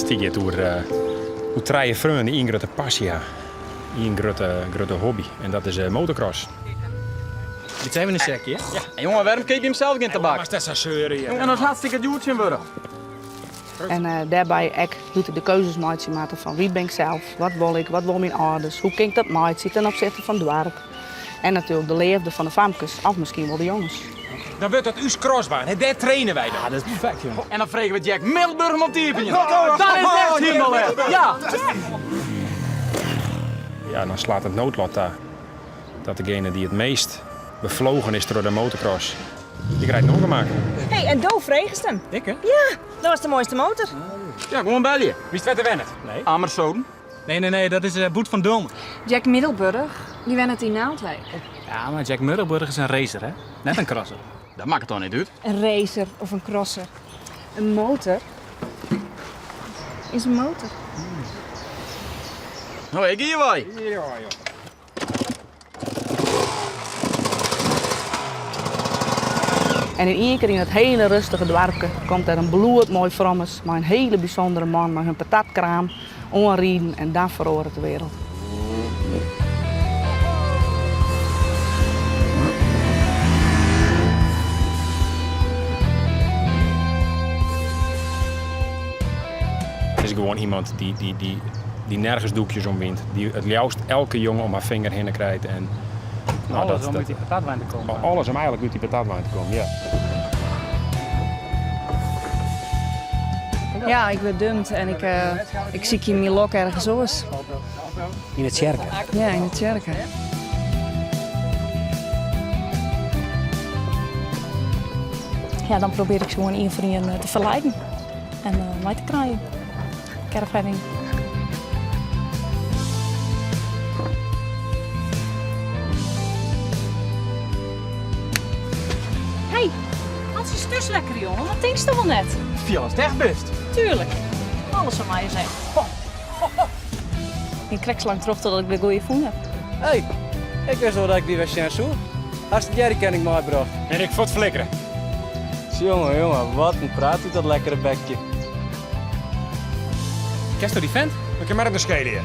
Dy giet oer oer trije freonen dy't ien grutte passy ha. Ien grutte, grutte hobby en dat is motocross. Dit even in sekje. Ja. En jonge, wêrom keapje jim sels gjin tabak? Moatst net sa seuren, Jonge, dat is hartstikke djoer tsjintwurdich. En dêrby ek doe't ik de keuzes meitsje moatte fan wie bin ik sels, wat wol ik, wat wol myn âlders, hoe kin ik dat meitsje ten opzichte fan it doarp. En natuerlik de leafde fan de famkes of miskien wol de jonges. Dan wurdt dat ús crossbaan, hè? Dêr traine wy dan. Ja, dat is perfekt, jong. En dan fregen we Jack Middelburg om op te iepenjen. Dat is echt hielendal echt. Ja! Ja, dan slaat it noodlot ta dat degene dy't it meast beflogen is troch de motocross, dy krijt in ûngemak. Hey, en do fregest him. Ik, hè? Ja, dat was de mooiste motor. Ja, gewoan belje. Witst wêr't er wennet? Nee. Ammerzoden. Nee, nee, nee, dat is eh, Boet van Dulmen. Jack Middelburg, dy wennet yn Naaldwijk. Ja, mar Jack Middelburg is in racer, hè? Net in crosser. Dat makket toch net út? In racer of in crosser. In motor is in motor. No, ik gean wei. En yn ien kear yn dat hele rustige doarpke komt der in bloedmoai frommes mei in hele bysûndere man mei hun patatkraam oanriden en dan feroaret de wereld. Het is gewoan iemand dy't, dy't, dy't, dy't nergens doekjes om wynt. Dy't it leafst elke jonge om har finger hinne krijt. En, no, alles dat, om út dy patatwein te kommen. Alles om eigentlik út dy patatwein te kommen, ja. Ja, ik wurd dumpt en ik, uh, ik sykje myn lok ergens oars. Yn 'e tsjerke? Ja, yn 'e tsjerke. Ja, dan probearje ik se gewoan ien foar ien te ferlieden en mei te krijen. Caravanning. Hey, Hans is dus lekker, jongen. Wat tinkst do wol net? Fiel ast echt bist. Tuurlijk. Alles fan my is echt. Ik krekt sa lang troch totdat ik de goeie fûn ha. Hey, ik wist wol dat ik dy wer sjen soe. Hast de jerrycan ek meibrocht? En ik fuortflikkere. Jonge, jonge, wat in praat út dat lekkere bekje. Kensto dy fent? Dat kin my net skele.